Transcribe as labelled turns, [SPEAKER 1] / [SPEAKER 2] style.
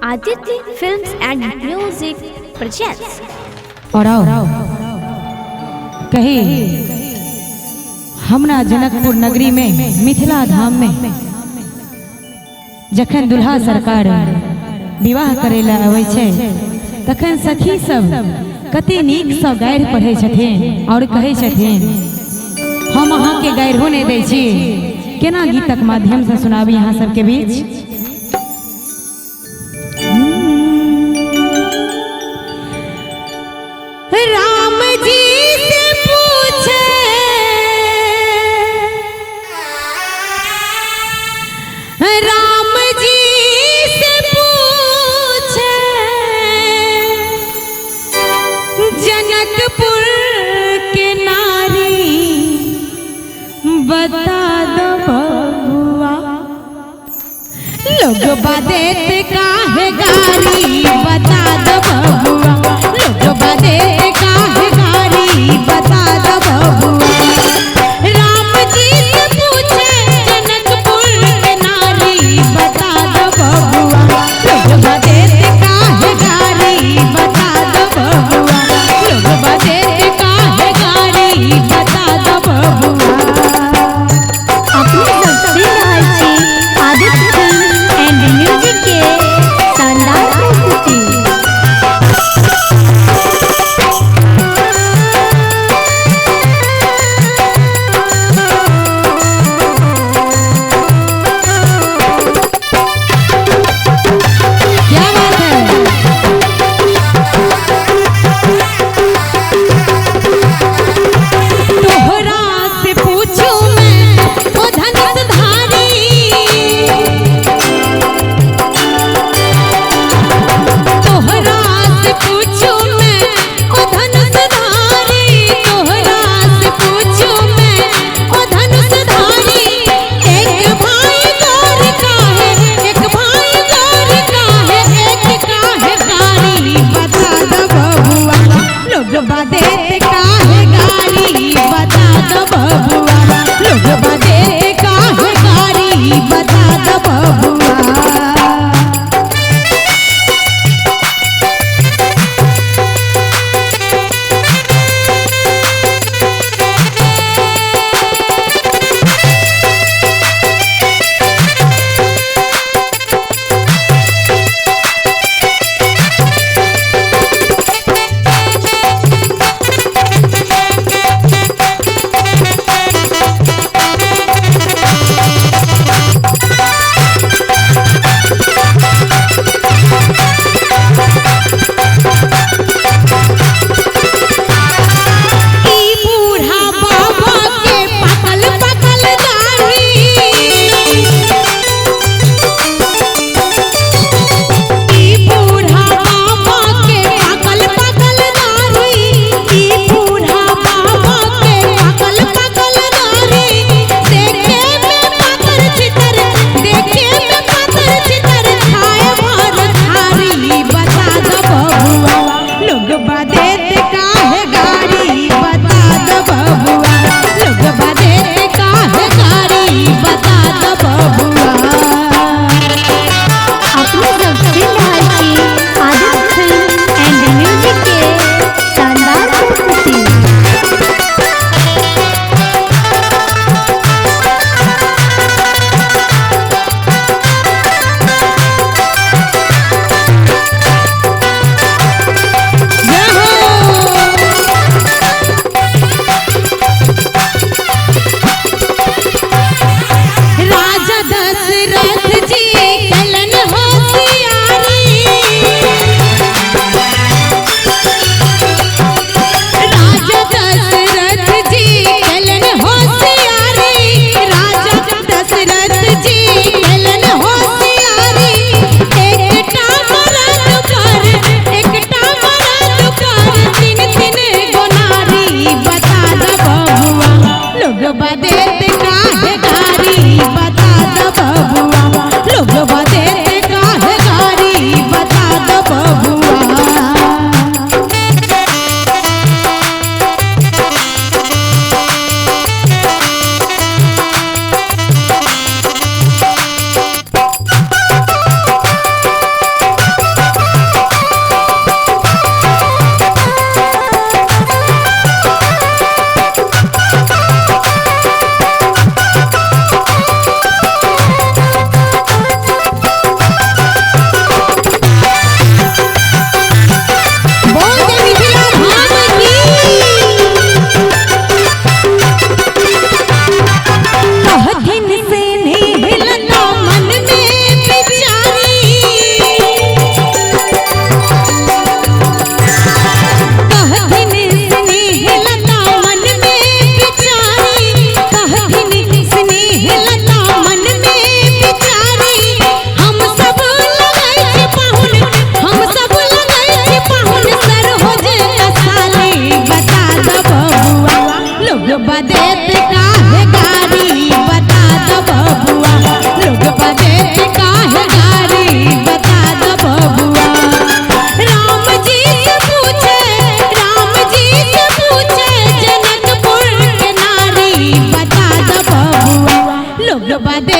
[SPEAKER 1] Aditya films and music presents.
[SPEAKER 2] और आओ कही हमरा जनकपुर नगरी में मिथिला धाम में जखन दुल्हा सरकार विवाह करे ला अबै छै तखन सखी सब कते नीक सँ गारि पढ़ै छथिन और कहै छथिन हम अहाँके गारिहो नहि दै छी। केना गीतक माध्यम से सुनाबी अहाँ सबके बीच। राम जी से पूछे राम जी से पूछे जनकपुर के नारी बता दो बबुआ लोग बादेत काहे गारी बता दो बबुआ लोग बादेत काहे गारी बता दो बबुआ। राम जी से पूछे जनकपुर के नारी बता दो बबुआ लोग बादेत काहे गारी बता दो बबुआ लोग बादेत काहे गारी बता दो बबुआ।
[SPEAKER 1] अपने सब सुनि रहल छी आदित्य फिल्म एंड म्यूजिक के शानदार प्रस्तुति।
[SPEAKER 2] लोग बदे।